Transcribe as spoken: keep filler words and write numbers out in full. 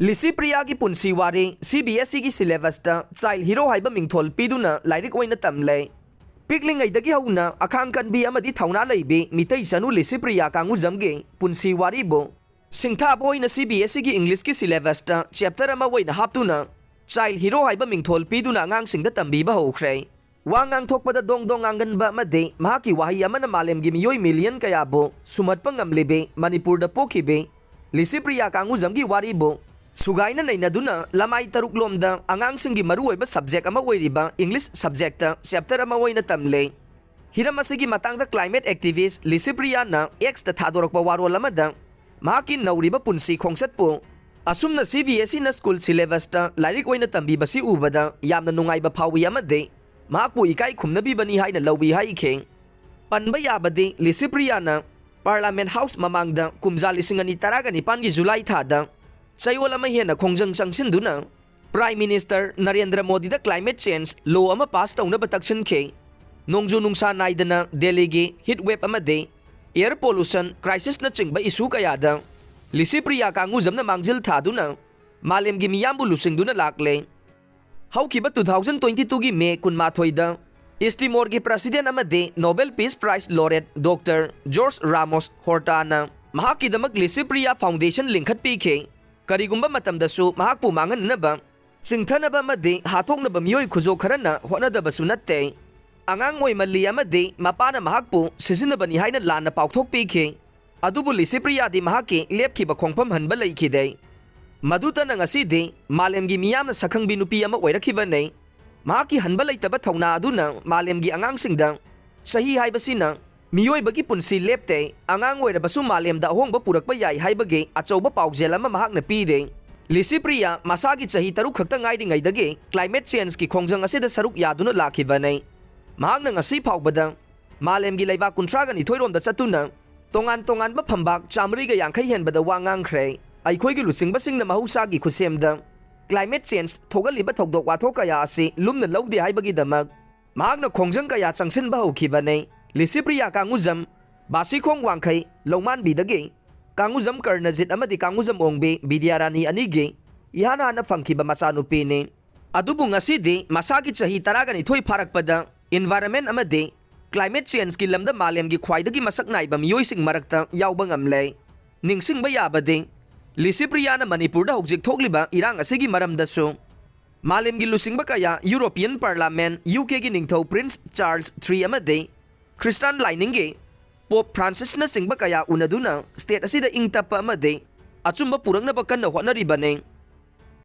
ꯂꯤꯁꯤꯄ꯭ꯔꯤꯌꯥꯒꯤ ꯄꯨꯟꯁꯤ ꯋꯥꯔꯤ C B ꯑꯦꯁ ꯏꯒꯤ ꯁꯤꯂꯦꯕꯁꯇ ꯆꯥꯏꯜ ꯍꯤꯔꯣ ꯍꯥꯏꯕ ꯃꯤꯡꯊꯣꯜ ꯄꯤꯗꯨꯅ ꯂꯥꯏꯔꯤꯛ ꯑꯣꯏꯅ ꯇꯝꯂꯦ꯫ ꯄꯤꯛꯂꯤꯉꯩꯗꯒꯤ ꯍꯧꯅ ꯑꯈꯥꯡ ꯀꯟꯕꯤ ꯑꯃꯗꯤ ꯊꯧꯅꯥ ꯂꯩꯕꯤ ꯃꯤꯇꯩ ꯆꯅꯨ ꯂꯤꯁꯤꯄ꯭ꯔꯤꯌꯥ ꯀꯥꯡꯉꯨꯖꯝꯒꯤ ꯄꯨꯟꯁꯤ ꯋꯥꯔꯤꯕꯨ ꯁꯤꯡꯊꯥꯕ ꯑꯣꯏꯅ ꯁꯤ ꯕꯤ ꯑꯦꯁ ꯏꯒꯤ ꯏꯪꯂꯤꯁꯀꯤ ꯁꯤꯂꯦꯕꯁꯇ ꯆꯦꯞꯇꯔ ꯑꯃ ꯑꯣꯏꯅ ꯍꯥꯞꯇꯨꯅ ꯆꯥꯏꯜ ꯍꯤꯔꯣ ꯍꯥꯏꯕ ꯃꯤꯡꯊꯣꯜ ꯄꯤꯗꯨꯅ ꯑꯉꯥꯡꯁꯤꯡꯗ ꯇꯝꯕꯤꯕ ꯍꯧꯈ꯭ꯔꯦ꯫ ꯋꯥ ꯉꯥꯡꯊꯣꯛꯄꯗ ꯗꯣꯡ ꯗꯣꯡ ꯉꯥꯡꯒꯟꯕ ꯑꯃꯗꯤ ꯃꯍꯥꯛꯀꯤ ꯋꯥꯍꯩ ꯑꯃꯅ ꯃꯥꯂꯦꯝꯒꯤ ꯃꯤꯑꯣꯏ ꯃꯤꯂꯤꯌꯟ ꯀꯌꯥꯕꯨ ꯁꯨꯝꯍꯠꯄ ꯉꯝꯂꯤꯕꯤ ꯃꯅꯤꯄꯨꯔꯗ ꯄꯣꯛꯈꯤꯕꯤ ꯂꯤꯁꯤꯄ꯭ꯔꯤꯌꯥ ꯀꯥꯡꯉꯨꯖꯝꯒꯤ ꯋꯥꯔꯤꯕꯨ ꯁꯨꯒꯥꯏꯅ ꯅꯩꯅꯗꯨꯅ ꯂꯃꯥꯏ ꯇꯔꯨꯛꯂꯣꯝꯗ ꯑꯉꯥꯡꯁꯤꯡꯒꯤ ꯃꯔꯨꯑꯣꯏꯕ ꯁꯕꯖꯦꯛ ꯑꯃ ꯑꯣꯏꯔꯤꯕ ꯏꯪꯂꯤꯁ ꯁꯕꯖꯦꯛꯇ ꯆꯦꯞꯇꯔ ꯑꯃ ꯑꯣꯏꯅ ꯇꯝꯂꯦ꯫ ꯍꯤꯔꯝ ꯑꯁꯤꯒꯤ ꯃꯇꯥꯡꯗ ꯀ꯭ꯂꯥꯏꯃꯦꯠ ꯑꯦꯛꯇꯤꯚꯤꯁ ꯂꯤꯁꯤꯄ꯭ꯔꯤꯌꯥꯅ ꯑꯦꯛꯁꯇ ꯊꯥꯗꯣꯔꯛꯄ ꯋꯥꯔꯣꯜ ꯑꯃꯗ ꯃꯍꯥꯛꯀꯤ ꯅꯧꯔꯤꯕ ꯄꯨꯟꯁꯤ ꯈꯣꯡꯆꯠꯄꯨ ꯑꯁꯨꯝꯅ ꯁꯤ ꯕꯤ ꯑꯦꯁ ꯏꯅ ꯁ꯭ꯀꯨꯜ ꯁꯤꯂꯦꯕꯁꯇ ꯂꯥꯏꯔꯤꯛ ꯑꯣꯏꯅ ꯇꯝꯕꯤꯕꯁꯤ ꯎꯕꯗ ꯌꯥꯝꯅ ꯅꯨꯡꯉꯥꯏꯕ ꯐꯥꯎꯏ ꯑꯃꯗꯤ ꯃꯍꯥꯛꯄꯨ ꯏꯀꯥꯏ ꯈꯨꯝꯅꯕꯤꯕꯅꯤ ꯍꯥꯏꯅ ꯂꯧꯏ ꯍꯥꯏꯈꯤ꯫ ꯄꯟꯕ ꯌꯥꯕꯗꯤ ꯂꯤꯁꯤꯄ꯭ꯔꯤꯌꯥꯅ ꯄꯥꯔꯂꯥꯃꯦꯟ ꯍꯥꯎꯁ ꯃꯃꯥꯡꯗ ꯀꯨꯝꯖꯥ ꯂꯤꯁꯤꯡ ꯑꯅꯤ ꯇꯔꯥꯒ ꯅꯤꯄꯥꯟꯒꯤ ꯖꯨꯂꯥꯏ ꯊꯥꯗ ꯆꯌꯣꯜ ꯑꯃ ꯍꯦꯟꯅ ꯈꯣꯡꯖꯪ ꯆꯪꯁꯤꯟꯗꯨꯅ ꯄ꯭ꯔꯥꯏꯝ ꯃꯤꯅꯤꯁꯇꯔ ꯅꯔꯦꯟꯗ꯭ꯔ ꯃꯣꯗꯤꯗ ꯀ꯭ꯂꯥꯏꯃꯦꯠ ꯆꯦꯟꯖ ꯂꯣ ꯑꯃ ꯄꯥꯁ ꯇꯧꯅꯕ ꯇꯛꯁꯤꯟꯈꯤ꯫ ꯅꯣꯡꯖꯨ ꯅꯨꯡꯁꯥ ꯅꯥꯏꯗꯅ ꯗꯦꯜꯂꯤꯒꯤ ꯍꯤꯠ ꯋꯦꯞ ꯑꯃꯗꯤ ꯑꯦꯌꯔ ꯄꯣꯂꯨꯁꯟ ꯀ꯭ꯔꯥꯏꯁꯤꯁꯅꯆꯤꯡꯕ ꯏꯁꯨ ꯀꯌꯥꯗ ꯂꯤꯁꯤꯄ꯭ꯔꯤꯌꯥ ꯀꯥꯡꯉꯨꯖꯝꯅ ꯃꯥꯡꯖꯤꯜ ꯊꯥꯗꯨꯅ ꯃꯥꯂꯦꯝꯒꯤ ꯃꯤꯌꯥꯝꯕꯨ ꯂꯨꯆꯤꯡꯗꯨꯅ ꯂꯥꯛꯂꯦ꯫ ꯍꯧꯈꯤꯕ two thousand twenty twoꯒꯤ ꯃꯦ ꯀꯨꯟꯃꯥꯊꯣꯏꯗ ꯏꯁꯇꯤꯃꯣꯔꯒꯤ ꯄ꯭ꯔꯁꯤꯗꯦꯟ ꯑꯃꯗꯤ Nobel peace prize laureate doctor ꯖꯣꯔꯖ ꯔꯥꯃꯣꯁ ꯍꯣꯔꯇꯥꯅ ꯃꯍꯥꯛꯀꯤꯗꯃꯛ ꯂꯤꯁꯤꯄ꯭ꯔꯤꯌꯥ ꯐꯥꯎꯟꯗꯦꯁꯟ ꯂꯤꯡꯈꯠꯄꯤꯈꯤ꯫ ꯀꯔꯤꯒꯨꯝꯕ ꯃꯇꯝꯗꯁꯨ ꯃꯍꯥꯛꯄꯨ ꯃꯥꯡꯍꯟꯅꯕ, ꯆꯤꯡꯊꯅꯕ ꯑꯃꯗꯤ ꯍꯥꯠꯇꯣꯛꯅꯕ ꯃꯤꯑꯣꯏ ꯈꯨꯖꯣ ꯈꯔꯅ ꯍꯣꯠꯅꯗꯕꯁꯨ ꯅꯠꯇꯦ꯫ ꯑꯉꯥꯡ ꯑꯣꯏꯃꯜꯂꯤ ꯑꯃꯗꯤ ꯃꯄꯥꯅ ꯃꯍꯥꯛꯄꯨ ꯁꯤꯖꯤꯟꯅꯕꯅꯤ ꯍꯥꯏꯅ ꯂꯥꯟꯅ ꯄꯥꯎꯊꯣꯛꯄꯤꯈꯤ꯫ ꯑꯗꯨꯕꯨ ꯂꯤꯁꯤꯄ꯭ꯔꯤꯌꯥꯗꯤ ꯃꯍꯥꯛꯀꯤ ꯂꯦꯞꯈꯤꯕ ꯈꯣꯡꯐꯝ ꯍꯟꯕ ꯂꯩꯈꯤꯗꯦ꯫ ꯃꯗꯨꯇꯅ ꯉꯁꯤꯗꯤ ꯃꯥꯂꯦꯝꯒꯤ ꯃꯤꯌꯥꯝꯅ ꯁꯛꯈꯪꯕꯤ ꯅꯨꯄꯤ ꯑꯃ ꯑꯣꯏꯔꯛꯈꯤꯕꯅꯤ꯫ ꯃꯍꯥꯛꯀꯤ ꯍꯟꯕ ꯂꯩꯇꯕ ꯊꯧꯅꯥ ꯑꯗꯨꯅ ꯃꯥꯂꯦꯝꯒꯤ ꯑꯉꯥꯡꯁꯤꯡꯗ ꯆꯍꯤ ꯍꯥꯏꯕꯁꯤꯅ ꯃꯤꯑꯣꯏꯕꯒꯤ ꯄꯨꯟꯁꯤ ꯂꯦꯞꯇꯦ, ꯑꯉꯥꯡ ꯑꯣꯏꯔꯕꯁꯨ ꯃꯥꯂꯦꯝꯗ ꯑꯍꯣꯡꯕ ꯄꯨꯔꯛꯄ ꯌꯥꯏ ꯍꯥꯏꯕꯒꯤ ꯑꯆꯧꯕ ꯄꯥꯎꯖꯦꯜ ꯑꯃ ꯃꯍꯥꯛꯅ ꯄꯤꯔꯦ꯫ ꯂꯤꯁꯤꯄ꯭ꯔꯤꯌꯥ ꯃꯁꯥꯒꯤ ꯆꯍꯤ ꯇꯔꯨꯛ ꯈꯛꯇ ꯉꯥꯏꯔꯤꯉꯩꯗꯒꯤ ꯀ꯭ꯂꯥꯏꯃꯦꯠ ꯆꯦꯟꯖꯀꯤ ꯈꯣꯡꯖꯪ ꯑꯁꯤꯗ ꯁꯔꯨꯛ ꯌꯥꯗꯨꯅ ꯂꯥꯛꯈꯤꯕꯅꯤ꯫ ꯃꯍꯥꯛꯅ ꯉꯁꯤ ꯐꯥꯎꯕꯗ ꯃꯥꯂꯦꯝꯒꯤ ꯂꯩꯕꯥꯛ ꯀꯨꯟꯊ꯭ꯔꯥꯒ ꯅꯤꯊꯣꯏ ꯔꯣꯝꯗ ꯆꯠꯇꯨꯅ ꯇꯣꯉꯥꯟ ꯇꯣꯉꯥꯟꯕ ꯐꯝꯕꯥꯛ ꯆꯥꯃꯔꯤꯒ ꯌꯥꯡꯈꯩ ꯍꯦꯟꯕꯗ ꯋꯥ ꯉꯥꯡꯈ꯭ꯔꯦ꯫ ꯑꯩꯈꯣꯏꯒꯤ ꯂꯨꯆꯤꯡꯕꯁꯤꯡꯅ ꯃꯍꯧꯁꯥꯒꯤ ꯈꯨꯠꯁꯦꯝꯗ ꯀ꯭ꯂꯥꯏꯃꯦꯠ ꯆꯦꯟꯖ ꯊꯣꯛꯍꯜꯂꯤꯕ ꯊꯧꯗꯣꯛ ꯋꯥꯊꯣꯛ ꯀꯌꯥ ꯑꯁꯤ ꯂꯨꯝꯅ ꯂꯧꯗꯦ ꯍꯥꯏꯕꯒꯤꯗꯃꯛ ꯃꯍꯥꯛꯅ ꯈꯣꯡꯖꯪ ꯀꯌꯥ ꯆꯪꯁꯤꯟꯕ ꯍꯧꯈꯤꯕꯅꯤ꯫ ꯂꯤꯁꯤꯄ꯭ꯔꯤꯌꯥ ꯀꯥꯡꯉꯨꯖꯝ, ꯕꯥꯁꯤꯈꯣꯡ ꯋꯥꯡꯈꯩ, ꯂꯧꯃꯥꯟꯕꯤꯗꯒꯤ꯫ ꯀꯥꯡꯉꯨꯖꯝ ꯀꯔꯅꯖꯤꯠ ꯑꯃꯗꯤ ꯀꯥꯡꯉꯨꯖꯝ ꯑꯣꯡꯕꯤ ꯕꯤꯗ꯭ꯌꯥꯔꯥꯅꯤ ꯑꯅꯤꯒꯤ ꯏꯍꯥꯟ ꯍꯥꯟꯅ ꯐꯪꯈꯤꯕ ꯃꯆꯥꯅꯨꯄꯤꯅꯤ꯫ ꯑꯗꯨꯕꯨ ꯉꯁꯤꯗꯤ ꯃꯁꯥꯒꯤ ꯆꯍꯤ ꯇꯔꯥꯒ ꯅꯤꯊꯣꯏ ꯐꯥꯔꯛꯄꯗ environment ꯑꯃꯗꯤ climate changeꯀꯤ ꯂꯝꯗ ꯃꯥꯂꯦꯝꯒꯤ ꯈ꯭ꯋꯥꯏꯗꯒꯤ ꯃꯁꯛ ꯅꯥꯏꯕ ꯃꯤꯑꯣꯏꯁꯤꯡ ꯃꯔꯛꯇ ꯌꯥꯎꯕ ꯉꯝꯂꯦ꯫ ꯅꯤꯡꯁꯤꯡꯕ ꯌꯥꯕꯗꯤ, ꯂꯤꯁꯤꯄ꯭ꯔꯤꯌꯥꯅ ꯃꯅꯤꯄꯨꯔꯗ ꯍꯧꯖꯤꯛ ꯊꯣꯛꯂꯤꯕ ꯏꯔꯥꯡ ꯑꯁꯤꯒꯤ ꯃꯔꯝꯗꯁꯨ ꯃꯥꯂꯦꯝꯒꯤ ꯂꯨꯆꯤꯡꯕ ꯀꯌꯥ, European Parliament, UKꯒꯤ ꯅꯤꯡꯊꯧ Prince Charles three ꯑꯃꯗꯤ ꯈ꯭ꯔꯤꯁꯇꯥꯟ ꯂꯥꯏꯅꯤꯡꯒꯤ Pope Francisꯅꯆꯤꯡꯕ ꯀꯌꯥ ꯎꯅꯗꯨꯅ state ꯑꯁꯤꯗ ꯏꯪ ꯇꯞꯄ ꯑꯃꯗꯤ ꯑꯆꯨꯝꯕ ꯄꯨꯔꯛꯅꯕ ꯀꯟꯅ ꯍꯣꯠꯅꯔꯤꯕꯅꯤ꯫